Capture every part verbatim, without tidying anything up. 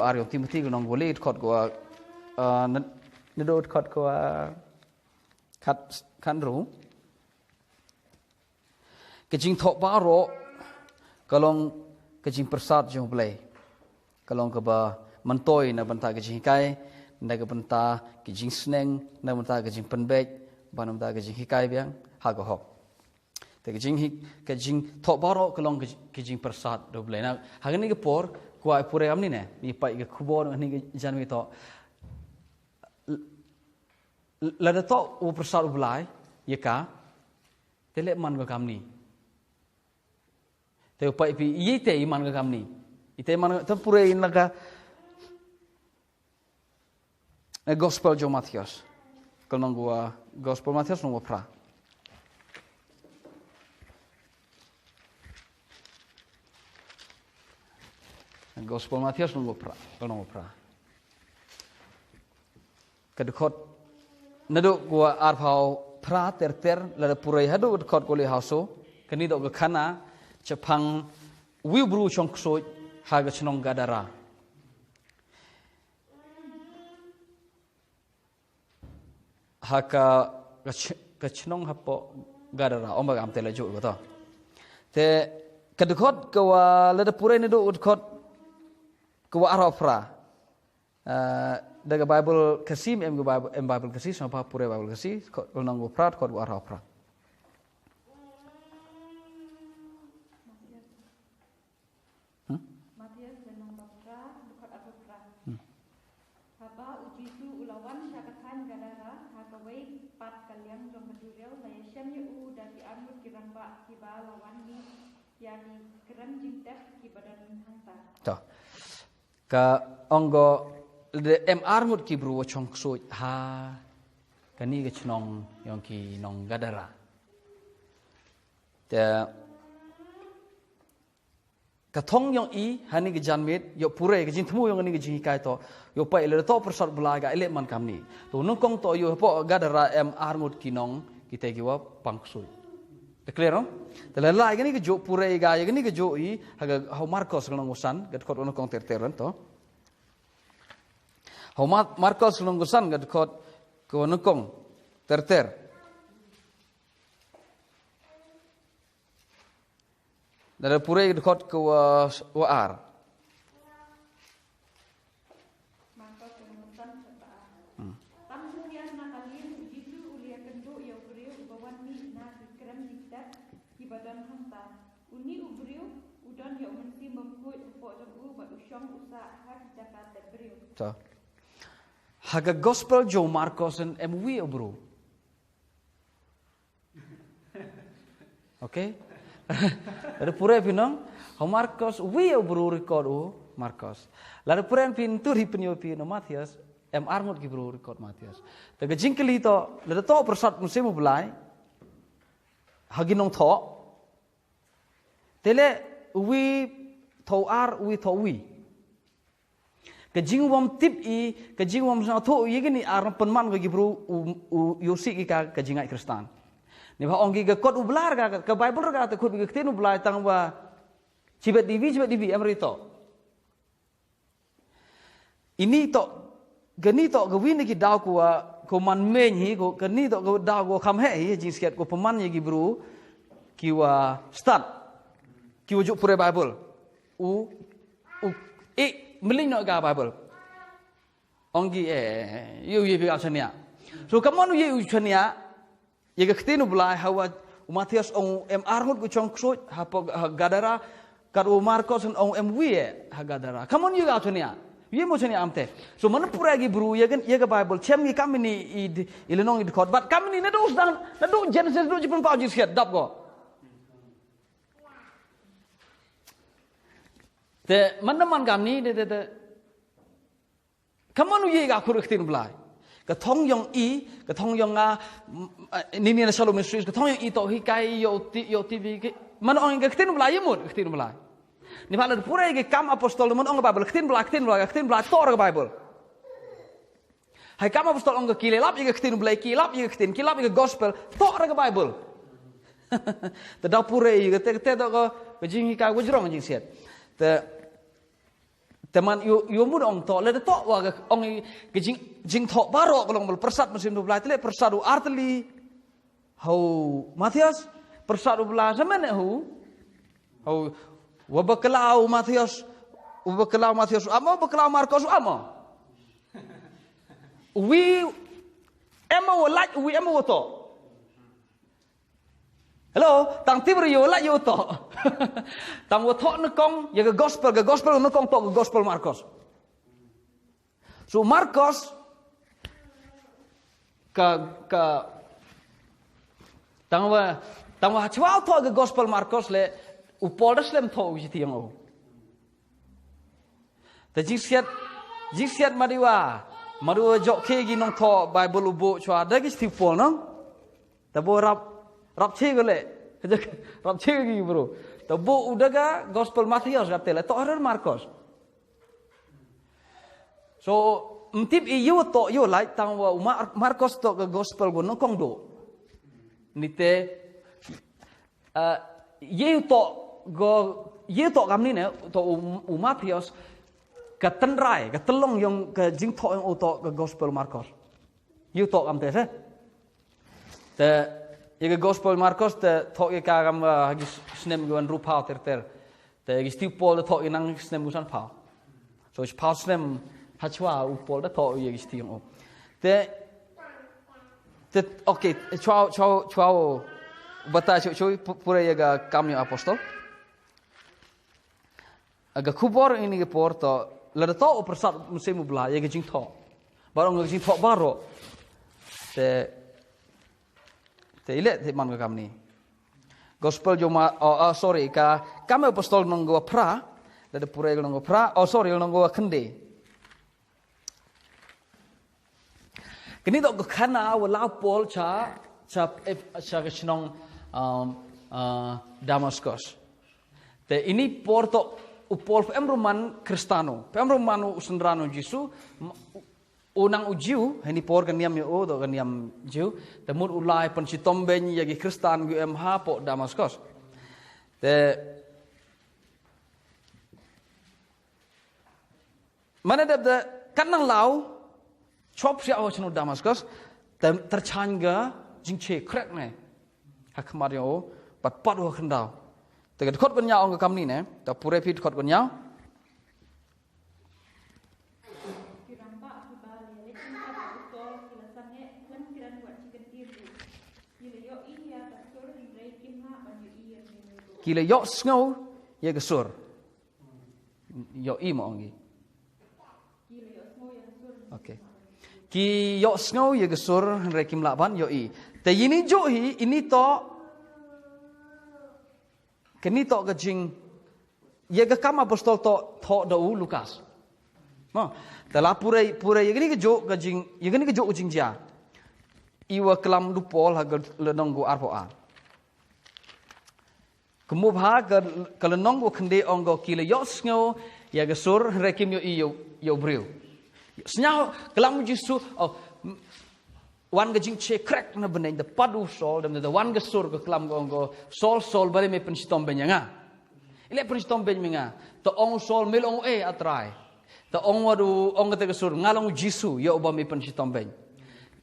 Ar ïong Timothy ka lynnong kaba lai, dkhot kaba, ah, na, naduh dkhot kaba khat, khathynriew. Ka jingthoh baroh ka long ka jingpyrsad jong U Blei. Ka long kaba myntoi na bynta ka jinghikai, na ka bynta ka jingsneng, na bynta ka jingpynbeit, bad na bynta ka jinghikai biang ha ka hok. Te ka jinghi-, ka jingthoh baroh ka long ka jing-, ka jingpyrsad da U Blei. Na, ha kane ka por, kwah pule kumne ne, ngi peit ka khubor ha kane ka janmiet to. L-, lada toh u pyrsad U Blei ïa ka, te leh man ka kamni. Te u peit phi, ïa ite i man ka kamni. Ite i man ka, te pule ïa ka, eh, Gospel jong Mathaios. Ka lynnong kaba, Gospel Mathaios lynnong kaba phra. Gospel Mathaios lynnong kaba phra, lynnong kaba phra. Ka dkhot, naduh kaba arphew phra ter ter, lada pule haduh ka dkhot kaba laiphew saw, kane dei ka khana shaphang uwei u briew u shong ksuid ha ka shnong Gadara. Ha ka, ka sh-, ka shnong hapoh Gadara, ym ba kam te la ju ko to. Te, ka dkhot kaba lada pule naduh ka dkhot kaba arphew phra. Ah, da ka Baibl Khasi, em ka Baibl, em Baibl Khasi, sngewbha pule Baibl Khasi, dkhot lynnong kaba phra, dkhot kaba arphew phra. Hmm? Mathaios lynnong ba phra, dkhot arphew phra. Hmm. Haba u Jisu u la wan sha ka thaiñ Gadara, ha kawei pat ka liang jong ka duriaw, la ïashem ïa u da ki arngut ki rangbah kiba la wan ïa ki krem jingtep kiba don hangta. To. Ka ong ko, lada em arngut ki briew ba shong ksuid ha kane ka shnong ïong ki nong Gadara. Te ka thong ïong i ha kane ka janmiet, ïoh pule ka jingthmu ïong kane ka jinghikai to, ïoh peit lada toh u pyrsad U Blei ka leh man kumne. To nyngkong to ïoh hapoh Gadara em arngut ki nong, kita kiba pang ksuid. Te clear, no? Te la leit kane kajuh pule ka, ïa kane kajuh i, ha ka, ha u Markos ka lynnong kaba san, ka dkhot kaba nyngkong ter ter lane to. Ha u Mar-, Markos ka lynnong kaba san, ka dkhot kaba nyngkong ter ter. Lada pule ka dkhot kaba, kaba ar. Markos lynnong kaba san, dkhot kaba ar. Hmm. Tang khyndiat na ka lieng u Jisu u la ïakynduh ïa u briew uba wan mih na ki krem jingtep kiba don hangta. Une u briew u don ïa u Mynsiem Bakhuid hapoh jong u bad u shong u sah ha ki jaka tep briew. To. Ha ka Gospel jong u Markos em uwei u briew. Okay? Lada pule phi nong, ha u Markos uwei u briew record u Markos. Lada pule phi, to ri pynïoh phi na u Mathaios, em arngut ki briew record Mathaios. Te ka jingkylli to, lada toh u pyrsad Mynsiem U Blei ha ki nongthoh, te leh uwei thoh u ar, uwei thoh uwei. Ka jingbym tip i, ka jingbym sngewthuh ïa kine ar, pynman ko ki briew u, u, u ïohsih ki ka, ka jingngeit Khristan. Neibhah ong ki ka kot U Blei ruh ka, ka Baibl ruh ka, te khut ka ktien U Blei tang ba shibit dibi, shibit dibi, em ruh to. Ine to, kane to, kawei na ki daw kiba, kiba man meiñ hi, ko, kane to, ka daw kiba kham heh hi, jingshit kiba pynman ïa ki briew kiba stad, kiba ju pule Baibl. U, u, eh, mlien noh ka Baibl. Ong ki, eh, ïa u ïa phi ka shaniah. So, kumno u ïa u shaniah, ïa ka ktien U Blei, haba u Mathaios ong em arngut ki shong ksuid, hapoh, ha Gadara, katba u Markos ong em uwei, ha Gadara. Kumno ïa ka shaniah. Ïa mo shaniah am te. So, man pule ki briew, ïa ka, ïa ka Baibl, shem ki kam ine i, i lynnong i dkhot. Bad kam ine naduh sdang, naduh Genesis, naduh Jingpynpaw Jingshit, dap ko. Te, man na man kam ine, te, te, te. Kumno u ïa ka khur ka ktien U Blei. Ka thong ïong i, ka thong ïong nga, mm, eh, ine ine na Shalom Ministries, ka thong ïong i to hikai ïa u ti, ïa u ti bi ki. Man ong ka ktien U Blei ïa mut, ka ktien U Blei. Neibhah lada pule ki Kam Apostol, man ong ka Baibl, ka ktien U Blei, ka ktien U Blei, ka ktien U Blei, to ruh ka Baibl. Ha ki Kam Apostol ong ka ki la lap ïa ka ktien U Blei, ki lap ïa ka ktien, ki lap ïa ka gospel, to ruh ka Baibl. Te da pule ïa ka te, te to ka, ka jinghikai kaba jrong jingshit. Te, Te man ïoh, ïoh mut ong thoh, lada thoh wa ka ong i ka jing, jingthoh baroh ka long ba la pyrsad mynsiem u Blei, te leh pyrsad u artylli ha u Mathaios, pyrsad u Blei sa men ha u, ha u, wa bakla u Mathaios, u bakla u Mathaios, u amo, bakla u Markos, u amo. Wi, em wa lait, wi em wa thoh. Hello, tang tip ri ïoh lait ïoh thoh. Tang wa thoh nyngkong ïa ka gospel, ka gospel nyngkong thoh ka gospel Markos. So Markos ka, ka, tang wa, tang wa chwa thoh ka gospel Markos leh u Paul da slem thoh u shithi ïa u. Te jingsiat, jingsiat madiwa, madiwa jok ki nongthoh Bible u buh chwa da ki shithi u Paul nong. Te buh rap, rap chi ko leh. Rap chi ki bro. Te buh u da ka gospel Mathaios, rap te leh thoh ha Markos. So, ym tip i ïoh thoh ïoh lait tang wa u Mar-, Markos thoh ka gospel ko nyngkong duh. Nite, eh, ïoh thoh ko, ïoh thoh kamni ne, thoh u, u Mathaios, ka tynrai, ka tyllong ïong ka jingthoh ïong u thoh ka gospel Markos. Ïoh thoh kamte se. Te, ïa ka gospel Markos te thoh ïa ka kam, eh, ha ki snem ki wan hynriewphew ter ter. Te ïa ki shithi u Paul te thoh ïa nang snem ki sanphew. So shiphew snem ha chwa u Paul da thoh ïa ki shithi ïong u. Te, te, okay, chwa, chwa, chwa, bata chwa, chwa, pu-, pura ïa ka Kam ïa u Apostol. Ïa ka khubor ini ka por to, lada thoh u pyrsad mynsiem u Blei ïa ka jingthoh. Baroh ïa ka jingthoh baroh. Te, te i leh te man ka kamni. Gospel jong Ma-, oh, oh, sorry, ka Kam ïa u Apostol lynnong ko phra, lada pura lynnong ko phra, oh, sorry, lynnong ko khyndai. Kane to ka khana wa la u Paul cha, cha, eh, cha ka shnong, um, uh, Damascus. Te ini por to u Paul phem ruh man Kristano, phem ruh man u synran u Jisu, m-, u nang u Jiw, ini por ka niam ïa u to ka niam Jiw, te mut u lai pynshitom bein ïa ki Kristan ki em hapoh Damascus. Te mane dep de kan nang law, chop sia wa chanu Damascus, te tyrchan ka jingche krek ne. Ha khmat ïa u, pat pat u ha khyndaw. Te ka dkhot kynñiaw ong ka kamni ne, te pura phi dkhot kynñiaw. Ki la ïohsngew ïa ka sur. Ïohi mo ong ki. Okay. Ki ïohsngew ïa ka sur hynrei kim lah ban ïohi. Te ïa ini juh hi, ini to, kane to ka jing, ïa ka Kam Apostol to, to da u Lukas. Mo, te la pura, pura ïa kane ka juh ka jing, ïa kane ka juh ka jingjia. I wa klam da u Paul ha ka lynnong ko arphew ar. Kumba ha ka, ka lynnong ko khyndai ong ko ki la ïohsngew ïa ka sur hynrei kim ïohi ïa u, ïa u briew. Sngewbha klam u Jisu, oh, m-, wan ka jingche krek na bneng da pat u Saul, da, da wan ka sur ka klam ko ong ko Saul, Saul, balei me pynshitom bein ïa nga. I leh pynshitom bein ïa nga. Te ong u Saul, me long uei A Trai. Te ong wat u, ong kata ka sur, nga long u Jisu, ïa uba me pynshitom bein.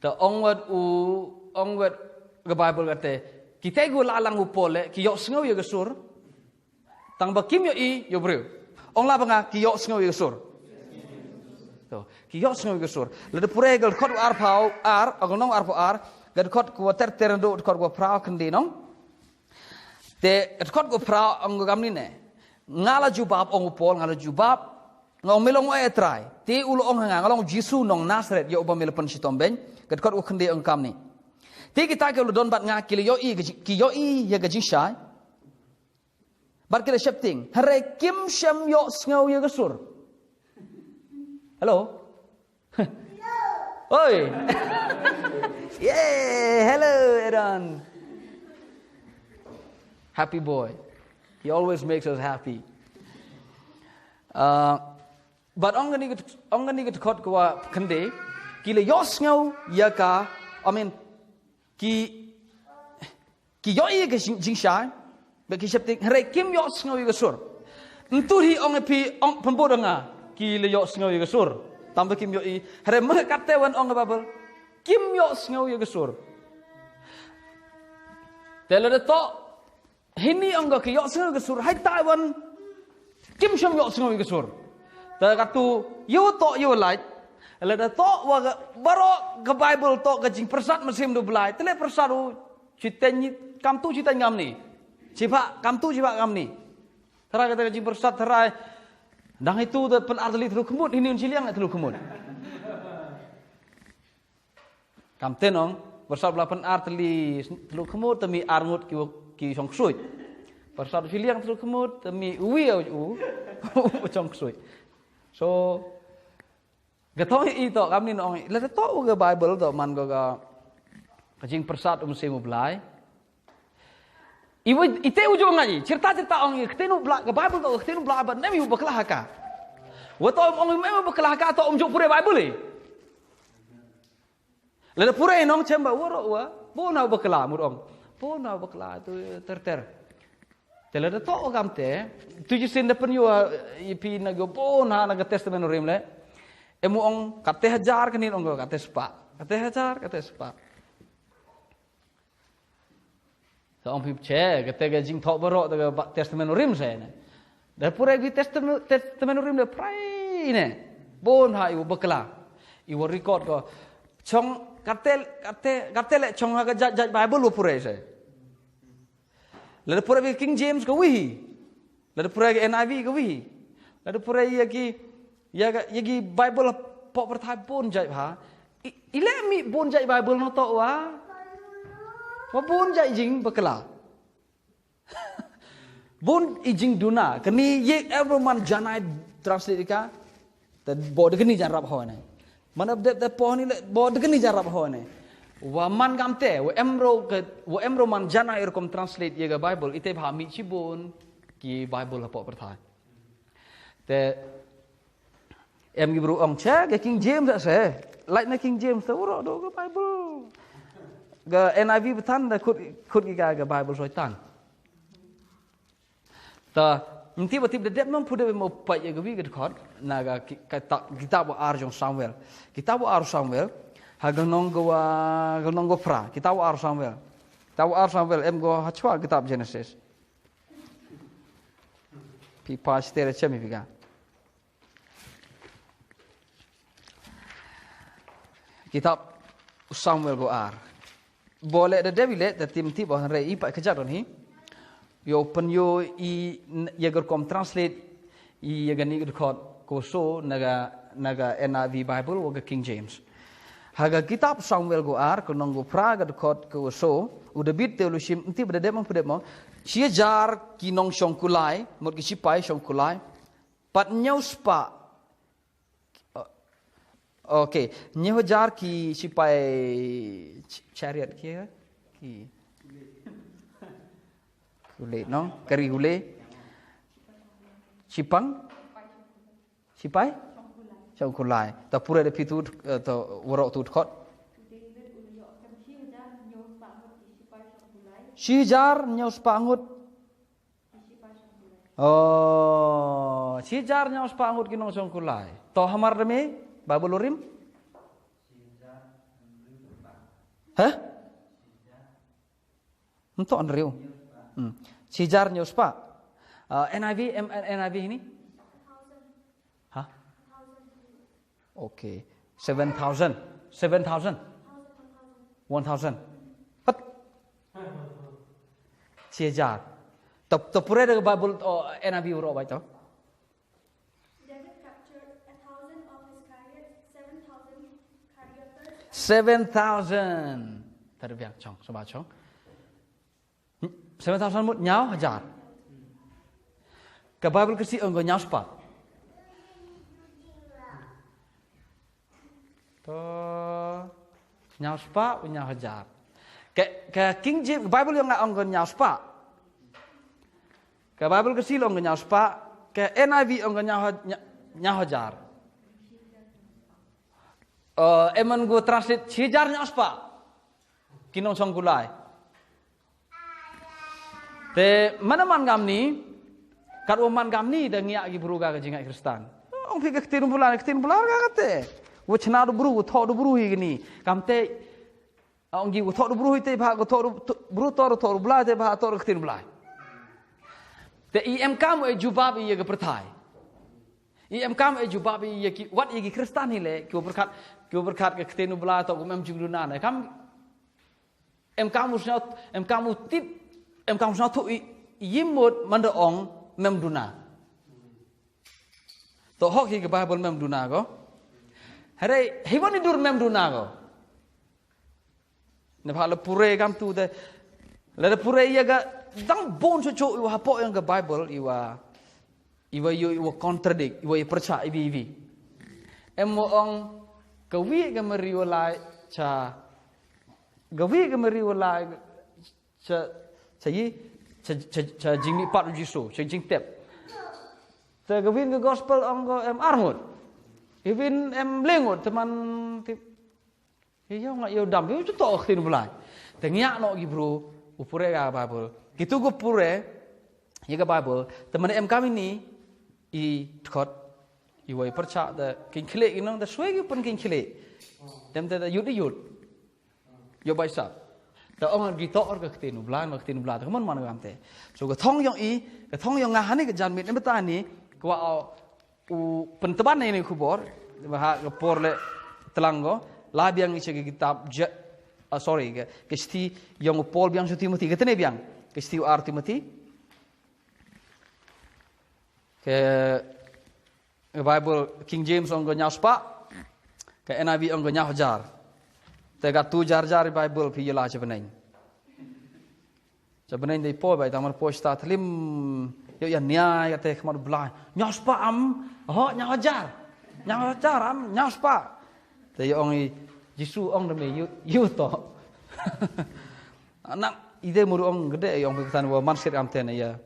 Te ong wat u, ong wat ka Baibl kata, kita kiwa la lang u Paul leh, ki ïohsngew ïa ka sur. Tang ba kim ïohi ïa u briew. Ong la ba nga ki ïohsngew ïa ka sur. To, ki ïohsngew ïa ka sur. Lada pura ka dkhot arphew ar, ka lynnong arphew ar, ka dkhot ko ter ter ndu dkhot ko phra khyndai nong. Te ka dkhot ko phra ong ka kamni ne. Nga la jubab, ong u Paul, nga la jubab. Nga ong me long uei A Trai. Te u la ong ha nga, nga long Jisu nong Nasaret ïa uba me la pynshitom bein. Ka dkhot ko khyndai ong kamni. Te kita kiwa la don bad nga ki la ïohi, ki ïohi ïa ka jingshai. Bad ki la sheptieng. Hynrei kim shym ïohsngew ïa ka sur. Hello? Oi. Yeah, hello, Aaron. Happy boy. He always makes us happy. Uh, but ong kane ka, ong kane ka dkhot ko khyndai, ki la ïohsngew ïa ka, I mean, ki, ki ïohi ka jing-, jingshai, ba ki sheptieng, hynrei kim ïohsngew ïa ka sur. Ntu hi ong ïa phi, ong pynbud ïa nga. ki la ïohsngew ïa ka sur. Tang ba kim ïohi. Hynrei mynta katte wan ong ka Baibl, kim ïohsngew ïa ka sur. Te lada toh hynne ong ka, ki ïohsngew ïa ka sur, hynrei Taiwan kim shym ïohsngew ïa ka sur. Te katto, ïa u toh, ïa u lait. Lada toh wa ka, baroh ka Baibl toh ka jingpyrsad mynsiem U Blai, te leh pyrsad u, shiteng, kamtu shiteng kamni. Shibha kamtu, shibha kamni. Tharai kata ka jingpyrsad, tharai dang itu da pyn-ar tylli thlu khmut, hynne un shiliang thlu khmut. Kam ten ong, pyrsad ba la pyn-ar tylli thlu khmut, te mih ar ngut ki, ki shong ksuid. Pyrsad u shiliang thlu khmut, te mih uwi u, u shong ksuid. So, ka thong i toh, kam nin ong, lada toh ka Baibl toh man ka, ka, ka jingpyrsad u Mynsiem U Blai. Iwa, ite u jong ngai, cerita cerita ong, ktien U Blai, ka Baibl toh, ktien U Blai, ba nem ïa u bakla ha ka. Wa toh ong, em ïa u bakla ha ka, toh um ju pule Baibl eh. Lada pule nong chem ba waroh wa, bun ha u bakla, mut ong. Bun ha u bakla tu ter ter. Te lada toh kam te, tu jisin da pynïoh, i phi na go bun ha na ka Testament u rim le. Em u ong, kate hajar, kane ong kate spah. Kate hajar, kate spah. Sa ong phi che, kate ka jingthoh baroh, te ka ba-, Testament u rim sa ne. Da pule ki Testament, Testament u rim da prai ne. Bun ha iwa bakla. Iwa record ko. Chong kate, kate, kate le chong ha ka jait, jait Baibl u pule sa. Lada pule ki King James ka wi hi. Lada pule ki N I V ka wi hi. Lada pule ïa ki, ïa ka, ïa ki Baibl hapoh pyrthai bun jait ha. I, i leh mih bun jait Baibl nongtoh wa. Wa bun jait jingbakla. Bun i jingduna. Kane ïa em ro man janai translate ka. Te bor de kane jan rap hoi ne. Man update te por ni le bor de kane jan rap hoi ne. Wa man kam te, wa em ro ke, wa em ro man janai rukom translate ïa ka Baibl, ite bha mih shibun ki Baibl hapoh pyrthai. Te em ki bru ong che, ka King James sa se. Lait na King James te, waroh do ka Baibl. Ka N I V ba than da khut, khut ki ka, ka Baibl Soitan. Ta, mynta ba tip da dep nong phi dep mo pait ïa ka wi ka dkhot, na ka ki-, ka ta-, kitab wa ar jong Samuel. Kitab wa ar Samuel, ha ka nong ka wa, ka nong ka phra, kitab wa ar Samuel. Kitab wa ar Samuel, em ko ha chwa kitab Genesis. Phi pa stere chem phi ka. Kitab Samuel ko ar. Bole da David le, da tim ti bo hynrei i pa ka jadon hi. Yo pen yo i n-, ya gerkom translate i ya gani dkhot ko so na ga, na ga N I V Bible wa ga King James. Ha ga kitab Samuel ko ar, ko nong ko phra ga dkhot ko so, u David te u la shim, nti ba da dep mo, ba dep mo. Shi hajar ki nongshong kulai, mut ki sipai shong kulai. Pat hynñiew spah. O-, okay, hynñiew hajar ki sipai ch-, chariot ki, ki. Hule, no? Kari hule. Shipang? Sipai? Shong kulai. Ta pura da phi tu, eh, ta waroh tu dkhot. Shi hajar hynñiew spah ngut. Oh, shi hajar hynñiew spah ngut ki nongshong kulai. To hamar da me, Bible u rim? Hah? Nto hynriew. Hmm. Shi hajar hynñiew spah. Ah, N I V, em, N I V ini? Hah? Okay. Seven thousand. Seven thousand. One thousand. Pat. Shi hajar. Ta, ta pura da Bible, oh, N I V u roh bai to. David captured a thousand of his chariots, seven thousand charioteers. Seven thousand. Tadi biang chong, sama chong. Seven thousand mut hynñiew hajar. Ka Bible Khasi ong ko hynñiew spah. To hynñiew spah, hynñiew hajar. Ka, ka King James Bible ong nga ong ko hynñiew spah. Ka Bible Khasi ong ko hynñiew spah. Ka N I V ong ko hynñiew ha-, hynñiew, hynñiew hajar. Eh, em man ko translate shi hajar hynñiew spah. Ki nongshong kulai. Te man man ngam ni, katwa man ngam ni da ngiah ki bru ka ka jingngeit Khristan. Phi ka ktien u Blai, ktien u Blai ka kate. Wa chna du bru, wa thoh du bru hi kani. Kam te, ong ki wa thoh du bru hi te bha, wa thoh du bru, thoh du, thoh du Blai te bha, thoh du ktien u Blai. Te i em kam e jubab i ya ka pyrthai. I em kam e jubab i ya ki, wat ya ki Khristan hi le, ki wa pyrkhat, ki wa pyrkhat ka ktien u Blai thoh kum em jingduna ne. Kam, em kam u sñiaw, em kam u tip, em kam u sñiaw thoh i, i mut man da ong mem duna. To hok hi ka Bible mem duna ko. Hare, hi wan i dur mem duna ko. Ne pha la pure kam tu de. La da pure ya ka dang bon cho cho i wa hapoh yang ka Bible i wa, i wa yo i wa contradict, i wa i percha i bi i bi. Em mo ong ka wi ka meri wa lai cha, ka wi ka meri wa lai cha, cha yi, cha, cha, cha jingmih pat u Jisu, cha jingtep. Te ka win ka gospel ong ko em arngut. Ka win em lengut, teman tip. Yow nga yow dam, yow chuto ka ktien u Blai. Te ngiah noh ki bru, u pure ka Bible. Kitu ko pure, ya ka Bible, teman em kam ini, i tkot, i wai percha, te kin khlek, i nong, te swe ki pen kin khlek. Tem te, te yut, i yut. Yow bai sa. Ta ong ar gi to ar ka ktien u Blai, ma ktien u Blai, ta ka mon man ka te. So ka thong yong i, ka thong yong nga hani ka janmiet ne bata ni, kwa au u pyntaban ne ni khubor, ba ha ka por le tlang ko, la biang i cha ka kitab ja, ah, sorry, ka, ka sti yong u Paul biang cha Timothy, ka tene biang, ka sti u ar Timothy. Ka, ka Bible King James ong ka ñiaw spah, ka N I V ong ka ñiaw hajar. Te ka tu jar jar Bible phi yela cha bneng. Cha bneng dei po bai tamar po sta thlim yo ya nia ya te khmat Blai. Ñiaw spah am, ho ñiaw hajar. Ñiaw hajar am, ñiaw spah. Te yo ong i Jisu ong da me yu, yu to. Anak ide muru ong gede yo ong phi katan wa man sir am te ne ya.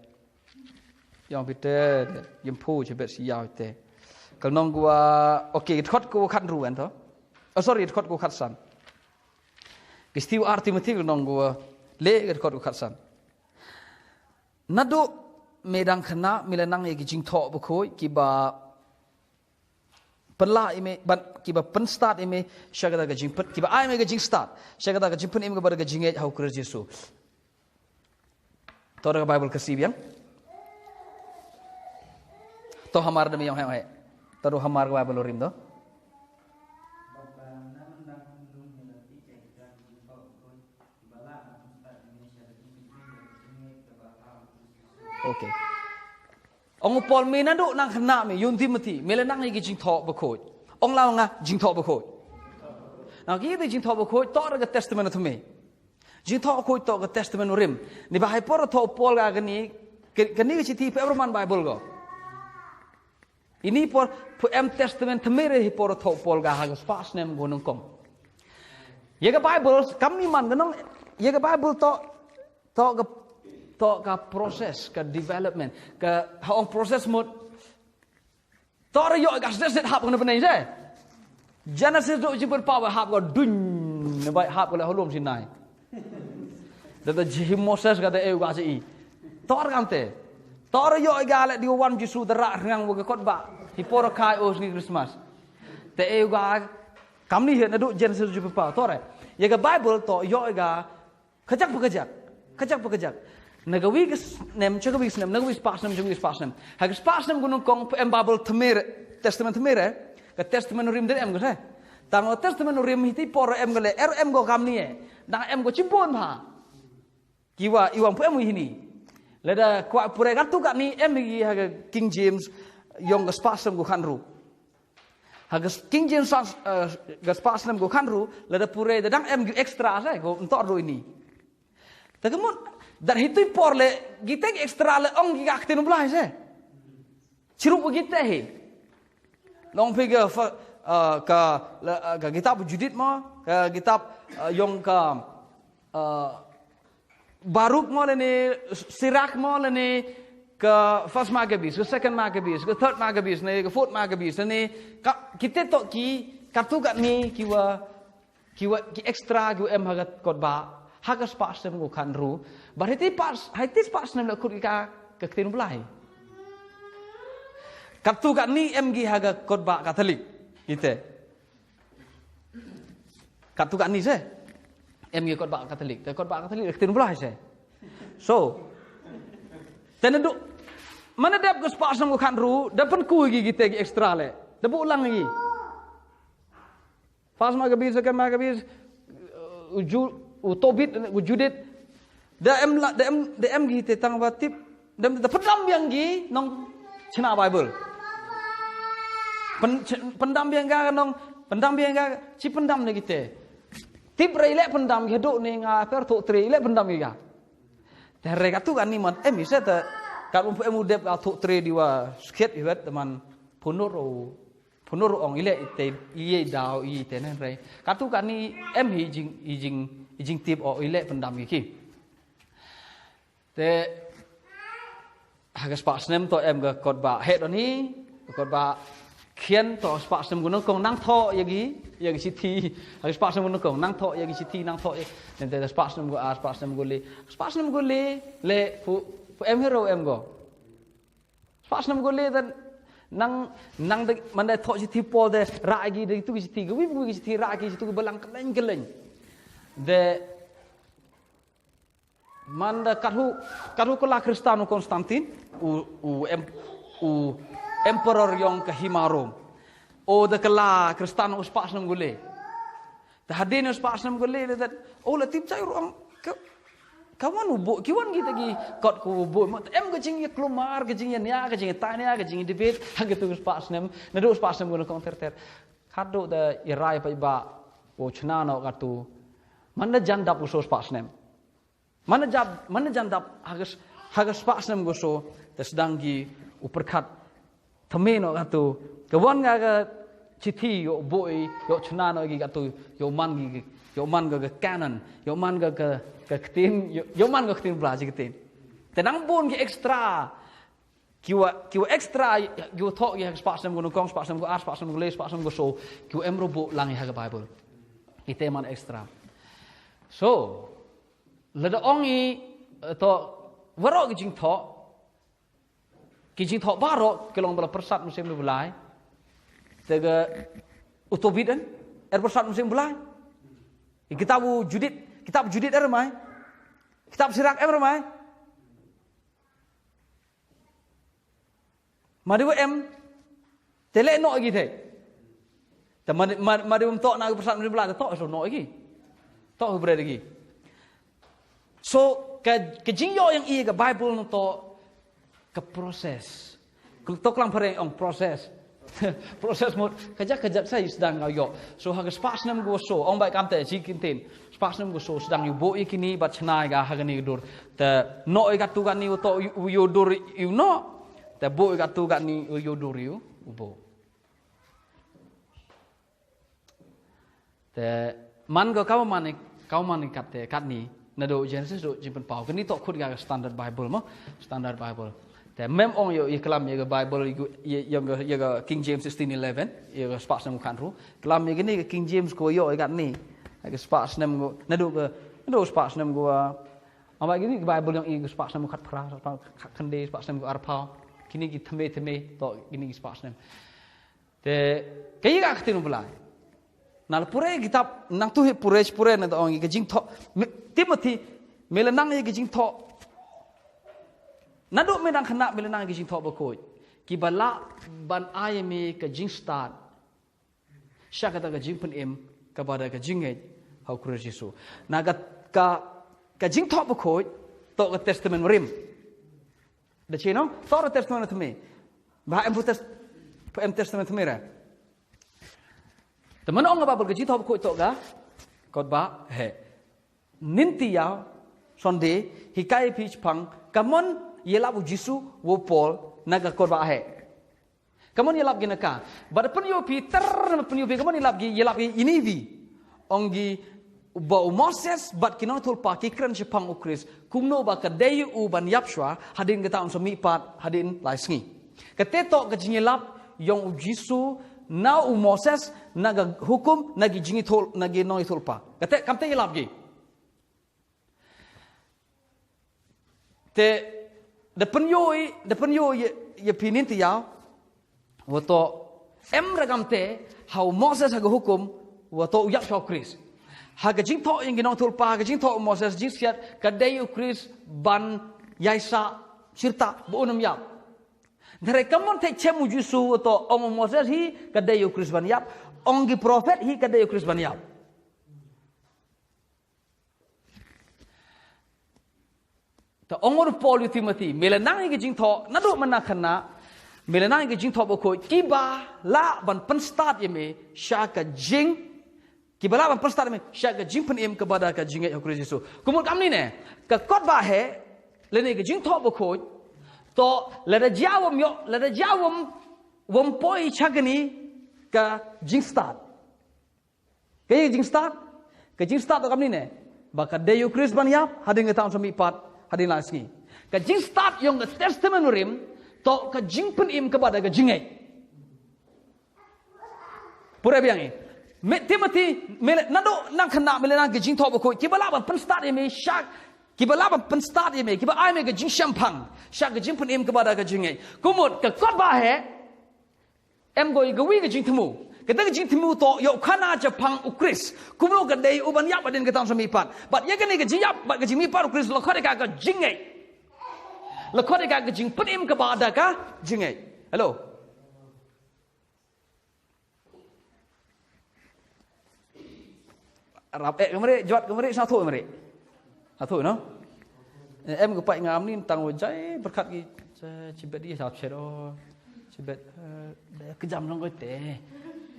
Yong phi te, yong phu che bet si yaw te. Kal nong gua, okay, thot ko khat ru en to. Oh, sorry, thot ko khat san. Ki stiu ar Timothy kal nong gua, le ki thot ko khat san. Nadu me dang khana, me la nang ye ki jingthoh bakhuid, ki ba pynlah ime, ban, ki ba pynstad ime, sha kata ka jingpyn, ki ba ai me ka jingstad, sha kata ka jingpyn ime ka ba da ka jingngeit ha u Khrist Jisu. To da ka Bible ka si biang. To hamar da me yong heng he. To da hamar ka Bible rim do. Okay. Ong u Paul me nadu nang khana me, yun Timothy, me la nang ye ki jingthoh bakhuid. Ong la nga jingthoh bakhuid. Na ki te jingthoh bakhuid, to da ka testament of me. Jingthoh khuid to ka testament u rim. Ni ba hai por thoh Paul ka kani, ka, kani ka chithi phi everyone Bible ko. Ini por phi em testament thymmai re hi por thoh Paul ka ha ka spah snem ko nongkong. Ya ka Bible, kam ni man ka nong, ya ka Bible to, to ka, to ka process, ka development, ka ha ong process mut, Tor yoh ka sdet sdet hap ka na bneng se. Genesis duk jingpynpaw hap ka duñ ne bai hap ka le halom Sinai. Da da jing Moses ka da eu ka se i. Tor kam te. Tor yoh ka le di wan Jisu da ra rngang wa ka kot ba. Hi por kai o sni Christmas. Te eu ka kam ni he na duk Genesis duk jingpynpaw. Tor e. Ya ka Bible to yoh ka Kajak pa kajak. Kajak pa kajak. Na ka wi ka snem, cha ka wi ka snem, na ka wi spah snem, cha ka wi spah snem. Ha ka spah snem ko nongkong phi em Bible thymmai re, testament thymmai re. Ka testament u rim de em ko se. Tang o testament u rim hiti por em ko le, er em ko kam ni e. Dang em ko chibun bha. Ki wa, i wa phi em wi hini. Lada kwah pure katu kani em hi ha ka King James yong ka spah snem ko khanru. Ha ka King James sa, eh, ka spah snem ko khanru, lada pure da dang em ki extra se, ko ntor ru ini. Ta ka mut, dar hitui por le, ki te ki extra le ong ki ka ktien u Blai se. Chirup ki te hi. Long phi ka fa, eh, ka, le, eh, ka kitab Judith mo, ka kitab, eh, yong ka, eh, Baruk mo lane Sirak mo lane ka first Maccabees, ka second Maccabees, ka third Maccabees, ne ka fourth Maccabees, ne ka, kite to ki, katu katni ki wa, ki wa, ki extra ki wa em ha ka kot ba, ha ka spah snem ko khanru, ba hiti pas, hiti spah snem la khut ki ka, ka ktien u Blai. Katto katne em ngi ha ka kot ba Katholik. Ite. Katto katne se. Em ngi kot ba Katholik. Te kot ba Katholik, ktien Blai se. So. Te naduh. Manda dep ka spah snem ka khatru, da pynku ïa ki kite ki extra leh. Da buh lang ïa ki. First Maccabees, Second Maccabees, uh, u Ju-, u Tobit, u Judith. Da em la, da em, da em ki te tang ba tip. Da em, da pyndam biang ki nongshna Bible. Pyn-, pyndam biang ka nong, pyndam biang ka, shi pyndam ne kite. Tip re leh pyndam ki haduh ne nga pyrthuh tre leh pyndam ki ka. Te re katto katne man, em ise te, kat um em u dep ka thuh tre di wa skhet iwet te man punur u Punur ong i leh ite, i daw ite ne re. Katto katne em hi jing, i jing, i jingtip o i leh pyndam ki ki. Te ha ka spah snem to em ka kot ba heh don hi, ka kot ba khian to spah snem gu nyngkong nang thoh ïa ki, ïa ki shithi. Ha ka spah snem gu nyngkong nang thoh ïa ki shithi, nang thoh ïa. Te spah snem gu ar, spah snem gu le, spah snem gu le, le pu, pu em hero em go. Spah snem gu le te nang, nang de, man de thoh shithi Paul te rah ïa ki de tu ki shithi, kiwei kiwei ki shithi rah ïa ki shithi ki balang kylleng kylleng. De man de katto, katto ka la Khristan u Constantine, u, u em-, u emperor yong ka hima Rome. O de ka la Khristan u spah snem gu le. Te hadien u spah snem gu le, le te, o la tip jai ruh ong, ka, ka wan u buh, ki wan kita ki kot ku buh, mo, em ka jingïaklumar, ka jingïania, ka jingïatania, ka jingïadebate, ha katu u spah snem, naduh u spah snem gu nyngkong ter ter. Khadduh da i rai paidbah, u chna noh katu, man da jan dap u so spah snem. Man da jan, man da jan dap ha ka s-, ha ka spah snem gu so, te sdang ki u pyrkhat thymmai noh katu, ka wan ka, ka shithi ïoh buh, ïoh chna noh ki katu, ïoh man ki, ïoh man ka, ka canon, ïoh man ka, ka, ka ktien, ïoh, ïoh man ka ktien Blai shi ktien. Te nang bun ki extra, ki wa, ki wa extra, ki wa thoh ki ha ka spah snem gu nyngkong, spah snem gu ar, spah snem gu le, spah snem gu so, ki wa em ruh buh lang ha ka Bible. Ite man extra. So, lada ong i, eh, to, waroh ki jingthoh, ki jingthoh baroh, ki long ba la pyrsad mynsiem Blai. Te ka u Tobit en, er pyrsad mynsiem Blai. Kitab u Judith, kitab Judith er mai. Kitab Sirak er mai. Ma dei wa em, te leh noh ïa ki te. Te ma, ma, ma dei wa em toh na ka pyrshah mynsiem Blai, te toh, so noh ïa ki. Toh bret ïa ki. So, ka, ka jingïoh ïa ngi ka Bible na toh ka process. To klam phareng ong process. Process mut, kajat kajat sa i sdang nga ïoh. So, ha ka spah snem gu so, ong bai kam te, shi ktien. Spah snem gu so, sdang ïoh buh ïa kini, bad chna ïa ka ha kani ka dur. Te, noh ïa katu kani, u toh ïoh dur ïoh noh. Te, buh ïa katu kani, ïoh dur ïoh buh. Te man ka kawa man, kawa man kat te, katni, naduh Genesis duh Jingpynpaw. Kani toh khut ka Standard Bible mo, Standard Bible. Te mem ong ïoh, ïa klam ïa ka Bible, ïa, ïa, ïa ka, ïa ka King James sixteen eleven, ïa ka spah snem khatru. Klam ïa kani ka King James ko ïoh ïa katni. Ka spah snem ko, naduh ka, naduh spah snem ko, ah, ama kini ka Bible ïoh ïa ka spah snem khatphra, spah khatkhyndai, spah snem ko arphaw. Kini ki thymmai thymmai, toh kini ki spah snem. Te, kaei ka ktien u Blai. Na la pure kitab, nang tu hi pure, pure na da ong ka jingthoh. Me, Timothy, me la nang ïa ka jingthoh. Naduh me dang khynnah me la nang ïa ka jingthoh bakhuid. Kiba lah ban ai me ka jingstad. Sha kata ka jingpynim, kaba da ka jingngeit, ha u Khrist Jisu. Na ka, ka, ka jingthoh bakhuid, toh ka Testament Rim. Da chi no, toh ka Testament Thymmai. Ba em pu test, em Testament Thymmai re. Te mano nga ba ka jingthoh bakhuid toh ka, kot ba, he. Nynti ïa, Sunday, hikai phi chpang, kamon ïalap u Jisu, u Paul, na ka kot ba he. Kamon ïalap ki na ka. Ba da pynïoh phi, ter, pynïoh phi, kamon ïalap ki, ïalap ki inivi. Ong ki, ba u Moses, bad ki nongïathuhlypa, ki kren shaphang u Khrist. Kumno ba ka dei u ban ïap shwa, hadien kata un sa mihpat, hadien lai sngi. Kata toh ka jingïalap, ïong u Jisu, na u Moses, na ka hukum, na ki jingïathuh, na ki nongïathuhlypa. Kata, kamte ïalap ki. Te, da pynïoh, da pynïoh ïa, ïa phi nynti ïa. Wa toh em ra kamte ha u Moses ha ka hukum, wa toh u ïap sha u Khrist. Ha ka jingthoh ïa ngi nongthoh lypa, ka jingthoh u Moses, jingsiat, ka dei u Khrist ban ïaisah, shirta, ba un ym ïap. Hynrei ka mon te chem u Jisu wa toh ong u Moses hi ka dei u Khrist ban ïap, ong ki prophet hi ka dei u Khrist ban ïap. Ta ong u Paul ïa u Timothy, me la nang ïa ka jingthoh, naduh mynta khynnah, me la nang ïa ka jingthoh bakhuid, kiba lah ban pynstad ïa me sha ka jing, kiba lah ban pynstad ïa me sha ka jingpynim kaba da ka jingngeit ha u Khrist Jisu. Kumno kam ni ne, ka kot ba heh, lane ka jingthoh bakhuid, toh lada jia wam ïoh, lada jia wam, wam poi sha kani ka jingstad. Ka jingstad, ka jingstad toh kam ni ne, ba ka dei u Khrist ban ïap hadien ka tang sa mihpat, hadien lai sngi. Ka jingstad ïong ka Testament Rim toh ka jingpynim kaba da ka jingngeit. Pura biang i. Me Timothy, me la, naduh mynta khynnah me la nang ka jingthoh bakhuid, kiba lah ban pynstad ïa me sha, kiba lah ban pynstad ïa me, kiba ai me ka jingshemphang sha ka jingpynim kaba da ka jingngeit. Kumut ka kot ba heh, em ko ïa ka wi ka jingthmu. Kata ka jingthmu toh ïoh khana shaphang u Khrist. Kumno ka dei u ban ïap hadien ka tang sa mihpat. Bad ïa kane ka jingïap bad ka jingmihpat u Khrist la khot ïa ka ka jingngeit. La khot ïa ka ka jingpynim kaba da ka jingngeit. Hello. Rap eh ka mari, jwat ka mari, sa thoh ka mari. Sa thoh no. Eh, em ka pai ngam ni tang wa jai berkat ki, eh, chibet di sa chet o. Chibet, eh, da ka jam long ko te.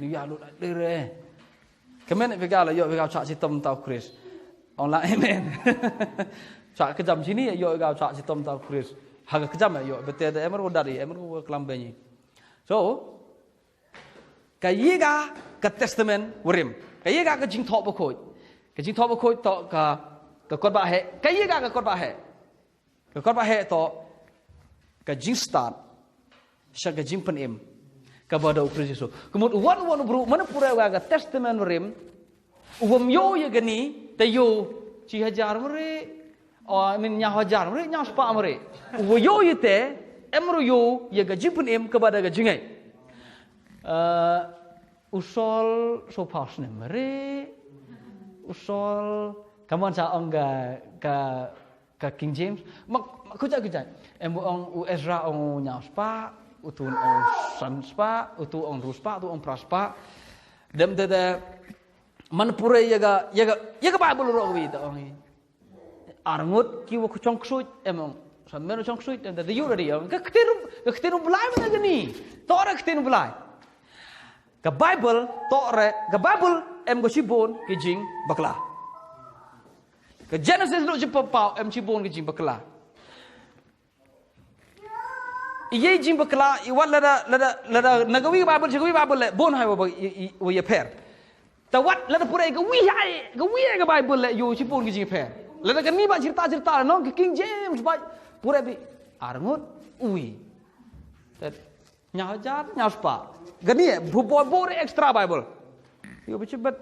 Ni ya lu da de re. Kemen bi ga la ïoh bi ga chak chitom tau Khrist. Ong la amen. Chak ka jam sini ïoh ga chak chitom tau Khrist. Ha ka jam ïoh bete da em ro da di, em ro klam be ni. So, ka ïa ka ka Testament Rim. Ka ïa ka ka jingthoh bakhuid. Ka jingthoh bakhuid toh ka, ka kot ba heh. Ka ïa ka ka kot ba heh. Ka kot ba heh toh ka jingstad sha ka jingpynim kaba da u Khrist Jisu. Kumut u wan u wan u briew, man pura wa ka Testament Rim, u wam ïoh ïa kani, te ïoh shi hajar mari, o, I mean, hynñiew hajar mari, hynñiew spah mari. U wa ïoh ïa te, em ro ïoh ïa ka jingpynim kaba da ka jingngeit. Eh, u Saul, so phaw snem mari, u Saul, ka mon sa ong ka, ka, ka King James, ma, ma, kujat, kujat. Em ong u Ezra ong hynñiew spah, utu ong san spah, utu ong hynriew spah, utu ong phra spah. Dem te te, man pura ïa ka, ïa ka, ïa ka Bible ruh ka wi te ong i. Arngut ki wa ku chong ksuid, em ong. Sa men chong ksuid, em te te ïoh da di ong. Ka ktien, ka ktien u Blai mynta kani. Toh re ka ktien u Blai. Ka Bible, toh re, ka Bible, em ko shibun ki jingbakla. Ka Genesis ruh shi paw paw, em shibun ki jingbakla. I ïa jingbakla, i wat lada, lada, lada, na ka wi Bible, sha ka wi Bible le, bun hai wa ba, i, i, wa ïapher. Ta wat lada pura ka wi hai, ka wi hai ka Bible le, ïoh shibun ki jingpher. Lada kani ba chirta, chirta, no, ka King James ba, pura bi, arngut, wi. Ta, hynñiew hajar, hynñiew spah. Kani, bu, bu, bu, extra Bible. Ïoh ba chibet,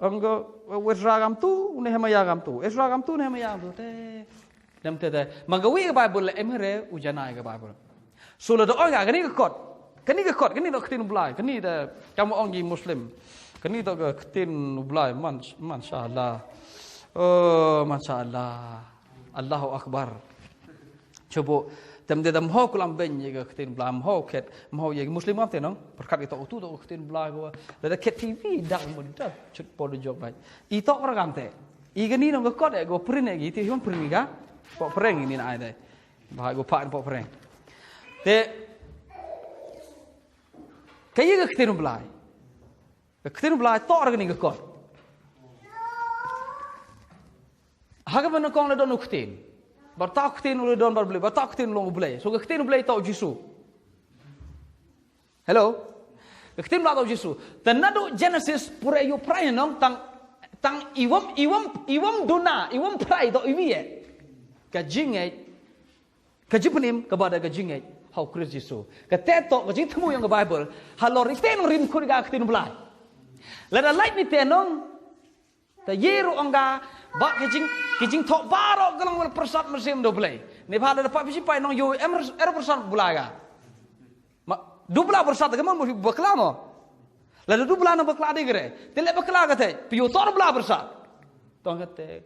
ang ka, Ezra kam tu, Nehemiah kam tu. Ezra kam tu, Nehemiah kam tu. Te, dem te te. Ma ka wi ka Bible le em hare u janai ka Bible. So lada ong ka kani ka kot. Kani ka kot, kani ka ktien u Blai, kani da kam ong ki Muslim. Kani da ka ktien u Blai, man, masha Allah. Oh, masha Allah. Allahu Akbar. Chubu, tem de dam ho kulam ben ïa ka ktien u Blai, ho khet, ho ïa ki Muslim am te nong. Pyrkhat kita utu da ka ktien u Blai ko. Lada khet T V dak mo dak chut po de jok bai. I tok ra kam te. I kani nong ka kot e ko print e ki ti hom print ka. Pok prank ni na ai dai. Ba ko pa pok prank. Te ka ïa ka ktien u Blai. Ka ktien u Blai toh ra kani ka kot. Ha kaba nyngkong la don u ktien. Bad ta u ktien u la don bad u Blei, bad ta u ktien u long u Blei. So ka ktien u Blei toh u Jisu. Hello? Ka ktien u Blei toh u Jisu. Te naduh Genesis pura ïa u prai nong tang, tang i wam, i wam, i wam duna, i wam prai toh iwei. Ka jingngeit, ka jingpynim kaba da ka jingngeit ha u Khrist Jisu. Kata toh ka jingthmu ïong ka Bible. Halor ite nong rim khun ka ktien u Blai. Lada lait ni te nong Ta ïa ruh ong ka, ba ki jing, ki jingthoh baroh ka long wal pyrsad mynsiem da u Blei. Ne ba da dapat phi sipai nong ïoh em, em pyrsad u Blei ka. Ma, Dubla bersat ka mon mo bakla mo. Lada dubla na bakla de gre. Te le bakla ka te. Pio tor bla bersat. Tong ka te.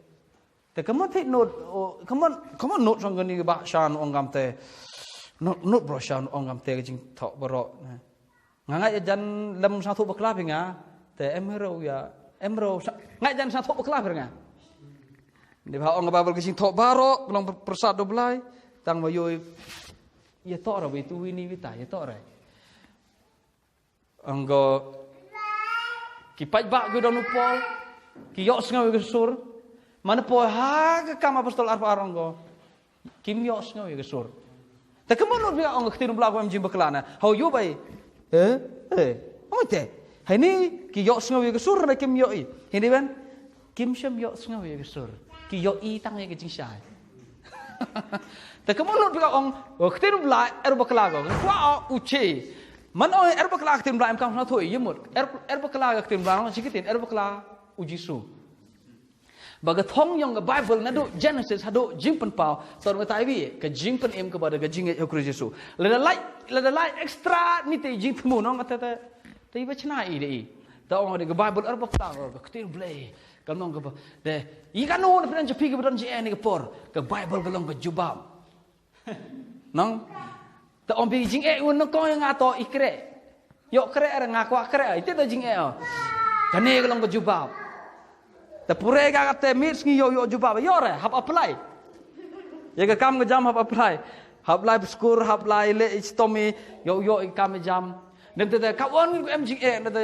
Te ka mon te not, o, ka mon, ka mon not song ni ba shan ong gam te. Not, not bro shan ong gam te jing thok bro. Nga ngai jan lem sa thok bakla pi nga. Te em ro ya, em ro sa, ngai jan sa thok bakla pi nga. Ni ba ong ba bal ka jing thok baro, long bersat dublai. Tang ma yoi. Ya tor ra be tu ni bita, ya tor ra. Ong ko, ki paidbah ki don u Paul, ki ïohsngew ïa ka sur. Mane poi ha ka Kam Apostol arphew ar ong ko, kim ïohsngew ïa ka sur. Te ka mon lut biang ong ka ktien u Blei kam em jingbakla na. Hau ïoh bai. Eh? Eh. Ong te. Hai ni ki ïohsngew ïa ka sur na kim ïohi. Hai ni ban. Kim shym ïohsngew ïa ka sur. Ki ïohi tang ïa ka jingshai. Te ka mon lut biang ong, ka ktien u Blei er bakla ko. Ka kwah u che. Man ong er bakla ka ktien u Blei em kam sngewthuh ïa mut. Er, er bakla ka ktien u Blei ong shi ktien er bakla u Jisu. Ba ka thong ïong ka Bible naduh Genesis haduh Jingpynpaw, to nga tai wi ka jingpynim kaba da ka jingngeit ha u Khrist Jisu. Lada lai, lada lai extra ni te jingthmu nong te te te ba chna i de i. Ta ong de ka Bible er bakla ka ktien Blei. Ka nong kaba de i ka nong na pynang japi kaba don jingeh ni ka por. Ka Bible ka long ka jubab. Nong? Ta ong bi jingeh un nong kong nga to i kre. Ïoh kre er nga kwah kre, ite da jingeh. Kane ka long ka jubab. Ta pure ka kate mit sngi ïoh ïoh jubab. Ïoh re, hap apply. Ïa ka kam ka jam hap apply. Hap lai skur, hap lai le istomi, ïoh ïoh i kam i jam. Nang te ka wan ngin em jingeh, nang te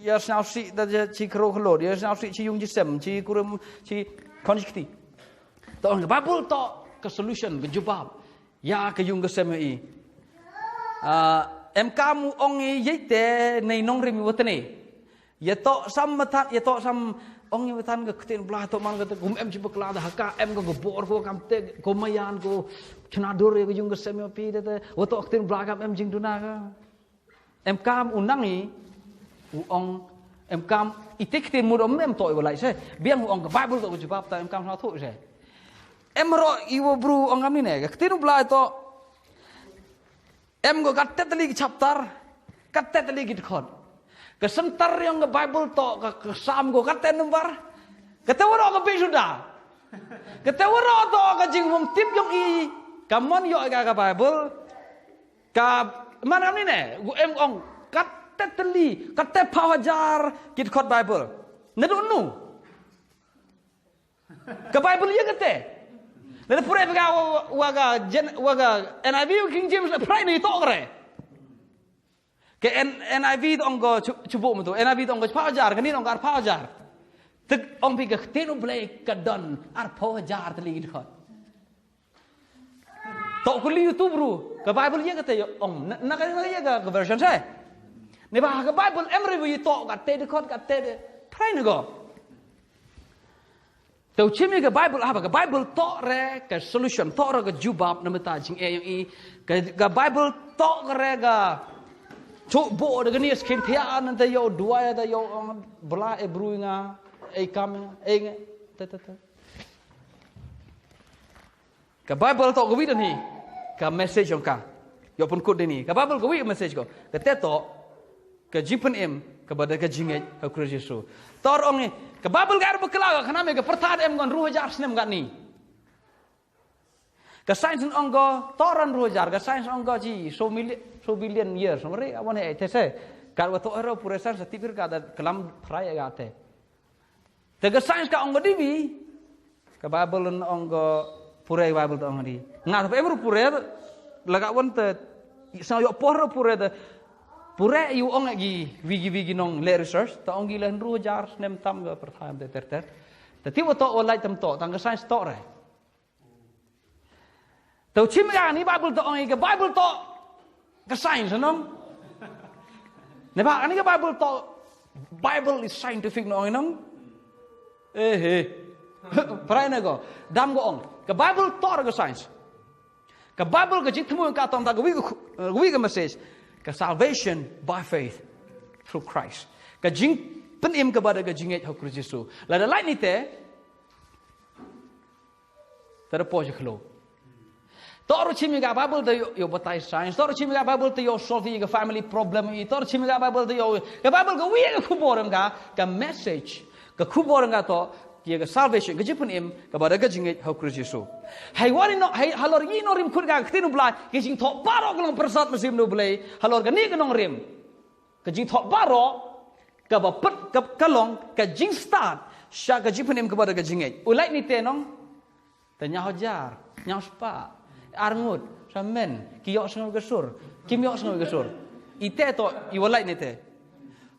ïa sñiaw si, da chi khro khlo, ïa sñiaw si chi yung chi sem, chi kurim, chi konjikti. To ong ka Bible to ka solution, ka jubab. Ïa ka yung ka sem i. Ah, em kam u ong i ïeite nei nongrim i watne. Ïa to sam matan, ïa to sam ong i matan ka ktien Blai to man ka te kum em chi bakla da haka em ka bor ko kam te ko mayan ko chna dur ïa ka yung ka sem i pi te te. Wa to ktien Blai kam em jingduna ka. Em kam u nang i, u ong, em kam i te ktien mut ong em to i wa lai se. Biang u ong ka Bible to ka jubab ta em kam sñiaw thuh se. Em ro i wa bru ong kam ni ne, ka ktien u Blai to. Em ko kat te tali ki chapter, kat te tali ki dkhot. Ka center ïong ka Bible to, ka, ka sam ko kat te number. Ka te wa ro ka bi suda. Ka te wa ro to ka jingmum tip ïong i. Ka mon ïoh ka, ka Bible. Ka, man am ni ne, gu em ong, kat te teli, kat te phaw hajar, ki dkhot Bible. Naduh nu. Ka Bible ïa kate. Lada pure ka wa, wa ka Jen, wa ka N I V, King James, prai ni to kre. Ka N-, N I V to ong ko chu-, chubu mutu. N I V to ong ko phaw hajar, ka ni ong ko ar phaw hajar. Te ong pi ka ktien u Blei ka don ar phaw hajar teli ki dkhot. To kuli YouTube ru, ka Bible ïa kate ïa ong, na, na ka ïa ka, ka version se. Ne ba ka Bible em re wi to kate dkhot kate de, prai ne go. Te u chim ïa ka Bible, ah, ba ka Bible to re ka solution, to re ka jubab na mata jingeh ïong i, ka, ka Bible to re ka chubu de ka ni skin thia nan te ïa u duai te ïa u ong bla e bru nga, e kam, e nge, te, te, te. Ka Bible to ka wi dan hi. Ka message ong ka. Ïoh pynkut dini. Ka Bible ka wi ka message ko. Kate to. Ka jingpynim. Kaba da ka jingngeit ha u Khrist Jisu. Tor ong hi. Ka Bible ka ar bakla ka khnam ka pyrthat em ngan ru hajar snem kat ni. Ka science ong ko. Tor an ru hajar. Ka science ong ko chi. So million, so billion years. So mari awan he te se. Kat wa to ero pure science tipir ka da kalam prai ka te. Te ka science ka ong ka dibi, ka Bible ong ka pure, Bible ta ong di. Nga ta em ru pure, la ka wan te, sa ïoh por ru pure te, pure ïu ong gi, wi gi, wi gi nong le research, ta ong gi le hynru hajar snem tam ka pyrthai te ter ter. Te ti wa to wa lai tam to, tang ka science to re. Te u chim ïa ni Bible to ong i ka Bible to ka science nong. Ne ba ani ka Bible to Bible is scientific nong nong. Eh eh. Prai ne ko. Dam ko ong. Ka Bible to ka science. Ka Bible ka jingthmu ka tong ta ka wi ka, wi ka message. Ka salvation by faith through Christ. Ka jingpynim kaba da ka jingngeit ha u Khrist Jisu. Lada lai ni te. Te da poi sha khlo. Toh ruh chim ïa ka Bible te ïoh, ïoh batai science. Toh ruh chim ïa ka Bible te ïoh solve ïa ka family problem. Toh ruh chim ïa ka Bible te ïoh, ka Bible ka wi ka khubor em ka, ka message. Ka khubor em ka toh, ïa ka salvation, ka jingpynim, kaba da ka jingngeit ha u Khrist Jisu. Hei wan ïa no, hei halor ïa nongrim khut ka ktien u Blai, ka jingthoh baroh ka long pyrsad mynsiem na u Blei, halor kane ka nongrim. Ka jingthoh baroh, kaba pet, ka, ka long, ka jingstad, sha ka jingpynim kaba da ka jingngeit. U lait ni te nong, te ñiaw hajar, ñiaw spah, arngut, samen, ki ïoh sngew ka sur, kim ïoh sngew ka sur. Ite toh, i wa lait ni te.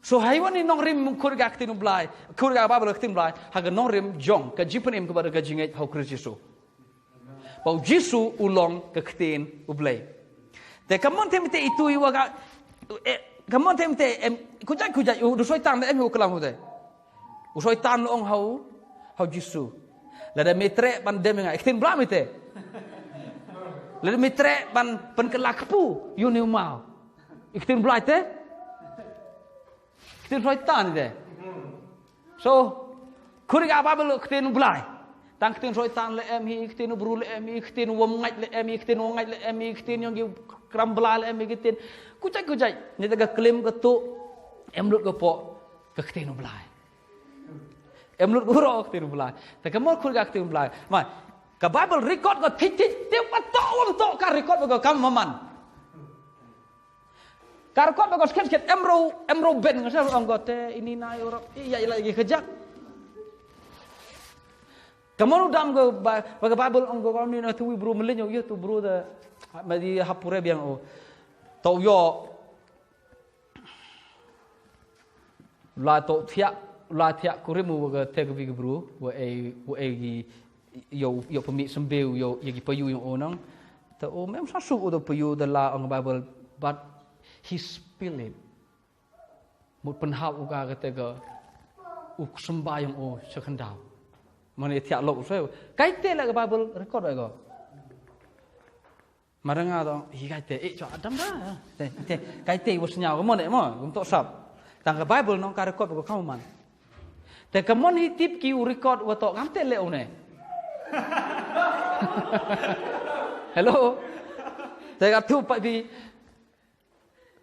So hei wan ïa nongrim khut ka ktien u Blai, khut ka Bible ka ktien u Blai, ha ka nongrim jong, ka jingpynim kaba da ka jingngeit ha u Khrist Jisu. Ba u Jisu u long ka ktien u Blei. Te ka mon te em te itu i wa ka, eh, ka mon te em te em, kujat kujat, u, u Soitan da em u klam u te. U Soitan u ong ha u, ha u Jisu. Lada me treh ban dem nga, ktien Blai me te. Lada me treh ban pynkylla kpu, ïa une u maw. Ktien Blai te. Ktien Soitan te. So, khut ka Bible ktien u Blai. Tang ktien Soitan la em hi, ktien u bru la em hi, ktien u wam ngait la em hi, ktien u ngait la em hi, ktien yong ki kram bla la em hi, ktien kujat kujat. Ni ta ka klim ka tu, em lut ka po, ka ktien u Blai. Em lut ka ro ktien u Blai. Ta ka mor khut ka ktien u Blai. Mai, ka Bible record ka thik thik, te wa to, wa to, ka record ka kam maman. Ka record ba ko sket sket em ro, em ro ben nga sa ong ko te ini na Europe. Iya ila igi kejak. Kamu dam ko ba, ba ka Bible ong ko ni na tu bru melin yo tu bru da ma di hapure biang o. Tau yo. La to thiak, la thiak kurim u wa ka te ka big bru, wa e, wa e gi, yo, yo pemi sembe u, yo, yo gi payu yo onang. Ta o mem sa su u da payu da la ong Bible, but he spill it. Mut penhap u ka ka te ka, u semba yong o sekendau. Mane thiak lok u so, kai te la ka Bible record ba ko. Maranga to, hi kai te, eh, cho adam da. Te, te, kai te, was nyaw, mo ne, mo, gum to sap. Tang ka Bible nong ka record ko kamu man. Te ka mon hi tip ki u record wa to, kam te le une. Hello. Te ka tu pa bi.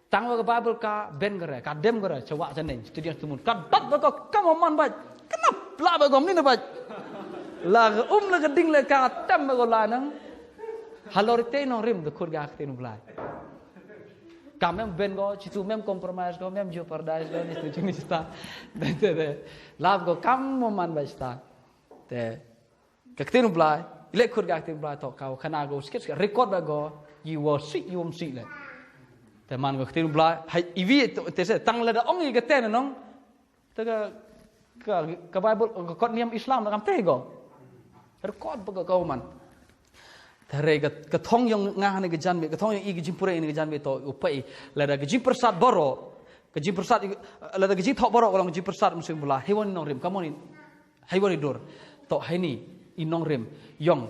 Tang wa ka Bible ka ben gare, ka dem gare, chawa chanen, studios tumun. Ka dat ba ko kamu man ba. Kenap la ba ko ni ba. La ka um la ka ding le ka tem ba ko la nang. Halor te nongrim da khut ka ktien u Blai. Ka mem ben ko, chitu mem compromise ko, mem jeopardize ko, ni tu ni sta. Te, te, te. Lab ko kam mo man ba sta. Te. Ka ktien u Blai, ile khut ka ktien u Blai to ka, khana ko skit skit, record ba ko, i wo si, i wom si le. Te man ko ktien u Blai, hai, iwi to, te se, tang lada ong i ka te nong. Te ka, ka, ka Bible, ka kot niam Islam, kam te ko. Record ba ko, ko man. Te re ka, ka thong yong nga ne ka janbe, ka thong yong i ka jingpure ne ka janbe to, u pai. Lada ka jingpyrsad baro, ka jingpyrsad, lada ka jingthok baro, ka long ka jingpyrsad mynsiem u Blai. Hei wan nongrim, come on in. Hei wan i dur. To hei ni, i nongrim, yong,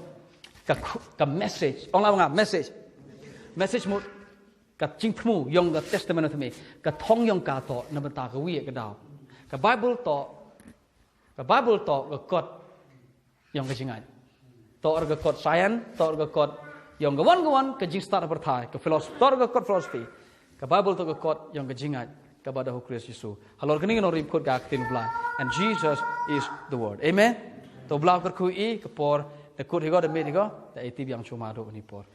ka, ka message. Ong la nga, message. Message mut, ka jingthmu, yong ka testament of me. Ka thong yong ka to, na bynta ka wi ka daw. Ka Bible to, ka Bible to, ka kot, yong ka jingngeit. To ka kot science, to ka kot, yong ka wan ka wan, ka jingstad pyrthai, ka philosophy, to ka kot philosophy. Ka Bible to ka kot, yong ka jingngeit. Kaba da u Khrist Jisu. Halor kane ka nongrim khut ka ktien u Blai. And Jesus is the word. Amen. To Blai kyrkhu i ka por, da kut hi ko, da miet hi ko, da iti biang chuma do ni por.